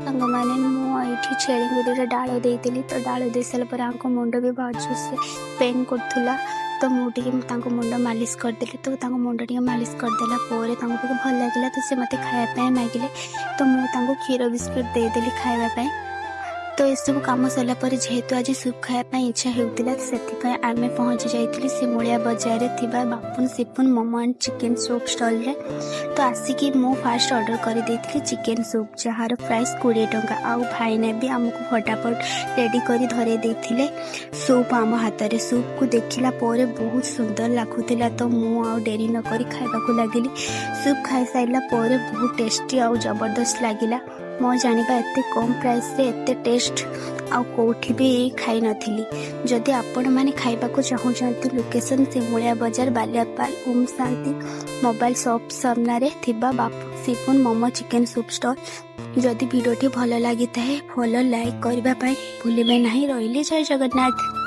ସାଙ୍ଗମାନେ, ମୁଁ ଏଇଠି ଛେଳିଙ୍କୁ ଦୁଇଟା ଡାଳ ଦେଇଥିଲି। ତ ଡାଳ ଦେଇ ସାରିଲା ପରେ ଆଙ୍କ ମୁଣ୍ଡ ବି ବହୁତ ଜୋରସେ ପେନ୍ କରୁଥିଲା, ତ ମୁଁ ଟିକେ ତାଙ୍କ ମୁଣ୍ଡ ମାଲିସ କରିଦେଲି। ତ ତାଙ୍କ ମୁଣ୍ଡ ଟିକେ ମାଲିସ କରିଦେଲା ପରେ ତାଙ୍କୁ ଟିକେ ଭଲ ଲାଗିଲା। ତ ସେ ମୋତେ ଖାଇବା ପାଇଁ ମାଗିଲେ, ତ ମୁଁ ତାଙ୍କୁ କ୍ଷୀର ବିସ୍କୁଟ ଦେଇଦେଲି ଖାଇବା ପାଇଁ। ତ ଏସବୁ କାମ ସରିଲା ପରେ, ଯେହେତୁ ଆଜି ସୁପ୍ ଖାଇବା ପାଇଁ ଇଚ୍ଛା ହେଉଥିଲା, ସେଥିପାଇଁ ଆମେ ପହଞ୍ଚି ଯାଇଥିଲୁ ସିମୁଳିଆ ବଜାରରେ ଥିବା Bapun Sipun momo and chicken soup ଷ୍ଟଲ୍ରେ। ତ ଆସିକି ମୁଁ ଫାଷ୍ଟ ଅର୍ଡ଼ର କରିଦେଇଥିଲି ଚିକେନ୍ ସୁପ୍, ଯାହାର ପ୍ରାଇସ୍ 20 ଟଙ୍କା। ଆଉ ଭାଇନା ବି ଆମକୁ ଫଟାଫଟ ରେଡ଼ି କରି ଧରେଇ ଦେଇଥିଲେ ସୁପ୍ ଆମ ହାତରେ। ସୁପ୍କୁ ଦେଖିଲା ପରେ ବହୁତ ସୁନ୍ଦର ଲାଗୁଥିଲା, ତ ମୁଁ ଆଉ ଡେରି ନକରି ଖାଇବାକୁ ଲାଗିଲି। ସୁପ୍ ଖାଇସାରିଲା ପରେ ବହୁତ ଟେଷ୍ଟି ଆଉ ଜବରଦସ୍ତ ଲାଗିଲା। ମୋ ଜାଣିବା ଏତେ କମ୍ ପ୍ରାଇସ୍ରେ ଏତେ ଟେଷ୍ଟ ଆଉ କେଉଁଠି ବି ଖାଇନଥିଲି। ଯଦି ଆପଣମାନେ ଖାଇବାକୁ ଚାହୁଁଛନ୍ତି, ଲୋକେସନ୍ ସିମୁଳିଆ ବଜାର, ବାଲିଆପାଲ, ଓମ୍ ଶାନ୍ତି ମୋବାଇଲ ସପ୍ ସାମ୍ନାରେ ଥିବା Bapu Sipun momo chicken soup stall. ଯଦି ଭିଡ଼ିଓଟି ଭଲ ଲାଗିଥାଏ, ଫଲୋ, ଲାଇକ୍ କରିବା ପାଇଁ ଭୁଲିବେ ନାହିଁ। ରହିଲି, ଜୟ ଜଗନ୍ନାଥ।